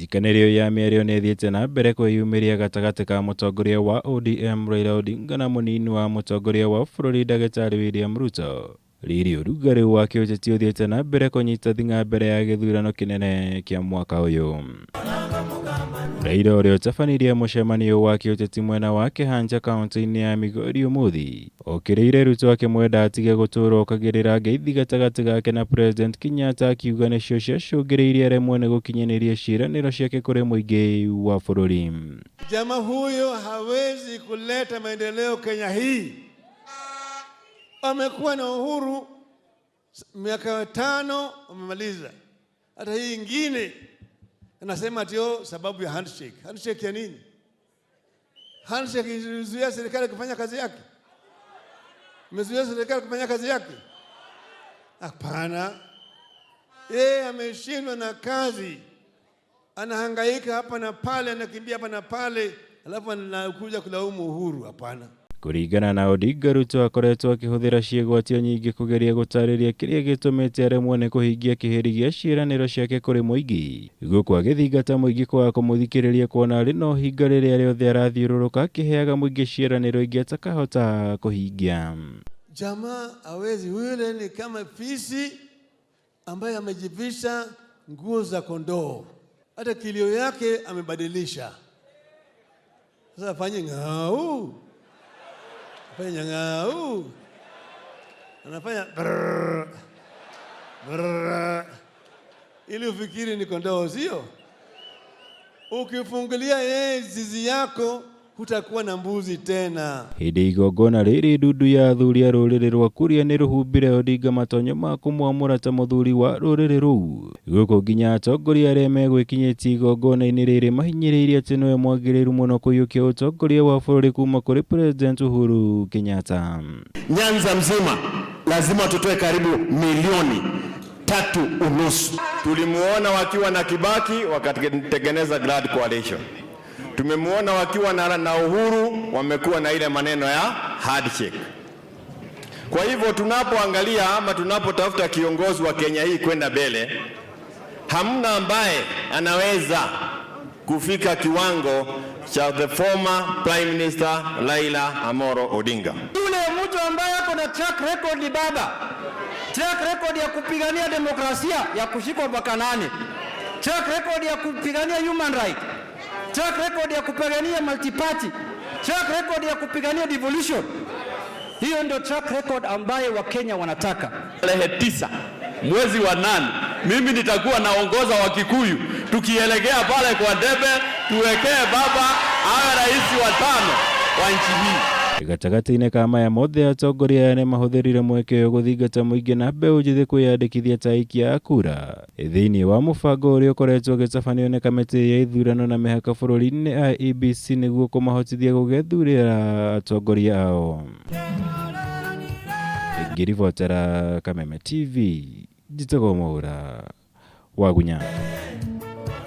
Njĩkanĩrio ya mĩario nĩ ĩthiĩte na mbere kwĩyumĩria gatagatĩ ka mũtongoria wa ODM Raila Odinga na mũnini wa mũtongoria wa bũrũri ndagĩtarĩ William Ruto. Riri ũrugarĩ wa kĩũteti ũthiĩte na mbere kũnyita thing'a mbere ya gĩthurano kĩnene kĩa mwaka ũyũ. Raila ũrĩa ũtabanirie mũcemanio wa kĩũteti mwena wa Kĩhanja kaũntĩ-inĩ ya Migori ũmũthĩ, okĩrĩire Ruto akĩmwenda atige gũtũũra okagĩrĩra ngeithi gatagatĩ gake na President Kenyatta akiuga nĩcio ciacũngĩrĩirie aremwo nĩ gũkinyanĩria ciĩranĩro ciake kũrĩ mũingĩ wa bũrũri. Jamaa huyo hawezi kuleta maendeleo Kenya hii. Amekuwa na uhuru miaka 5 amemaliza, hata hii ingine anasema ati sababu ya handshake. Handshake ya nini? Handshake ilizuia serikali kufanya kazi yake? Imezuia serikali kufanya kazi yake? Hapana. Yeye ameshindwa na kazi, anahangaika hapa na pale, anakimbia hapa na pale, alafu anakuja kulaumu Uhuru. Hapana. Kũringana na Odinga, Ruto akoretwo akĩhũthĩra ciĩgwatio nyingĩ kũgeria gũtarĩria kĩrĩa gĩtũmĩte aremwo nĩ kũhingia kĩhĩri gĩa ciĩranĩro ciake kũrĩ mũingĩ, gũkũ agĩthingata mũingĩ kwaga kũmũthikĩrĩria kuona arĩ na ũhinga rĩrĩa rĩothe arathiũrũrũka akĩheaga mũingĩ ciĩranĩro ingĩ atakahota kũhingia. Jamaa hawezi, yule ni kama fisi ambaye amejivisha nguo za kondoo, hata kilio yake amebadilisha. Sasa afanye ng'au, afanye ng'au, anafanya brrr, brrr, ili ufikiri ni kondoo, sio? Ukifungulia yeye zizi yako hutakuwa na mbuzi tena. Hĩndĩ igongona rĩrĩ ndundu ya athuri a rũrĩrĩ rwa Kuria nĩ rũhumbire Odinga matonyo ma kũmwamũra ta mũthuri wa rũrĩrĩ rũu, gũkũ nginya atongoria arĩa megwĩkinyĩtie igongona-inĩ rĩrĩ mahinyĩrĩirie atĩ nĩwe mwagĩrĩru mũno kũiyũkia ũtongoria wa bũrũri kuma kũrĩ President Uhuru Kenyatta. Nyanza mzima lazima tutoe karibu milioni 3.5. Tulimuona wakiwa na Kibaki wakatengeneza Grand Coalition. Tumemuona wakiwa na Uhuru wamekuwa na ile maneno ya handshake. Kwa hivyo tunapoangalia ama tunapotafuta kiongozi wa Kenya hii kwenda mbele, hamna ambaye anaweza kufika kiwango cha the former Prime Minister Raila Amolo Odinga. Yule mtu ambaye ako na track record ni baba, track record ya kupigania demokrasia ya kushikwa mpaka 8, track record ya kupigania human right, track record ya kupigania multiparty, track record ya kupigania devolution. Hiyo ndio track record ambayo Wakenya wanataka. Tarehe 9 mwezi wa 8 mimi nitakuwa naongoza Wakikuyu tukielekea pale kwa debe, tuwekee baba awe rais wa 5 wa nchi hii. Gatagatĩ-inĩ ka maya mothe, atongoria aya nĩmahũthĩrire mweke ũyũ gũthingata mũingĩ na mbeũ njĩthĩ kwĩyandĩkithia ta aikia a kura thĩinĩ wa mũbango ũrĩa ũkoretwo ũgĩtabanio nĩ kamĩtĩ ya ithurano na mĩhaka bũrũri-inĩ IEBC nĩguo kũmahotithia gũgethurĩra atongoria ao. Ngĩribotera Kameme TV, njĩtagwo Mwaura Wagunya.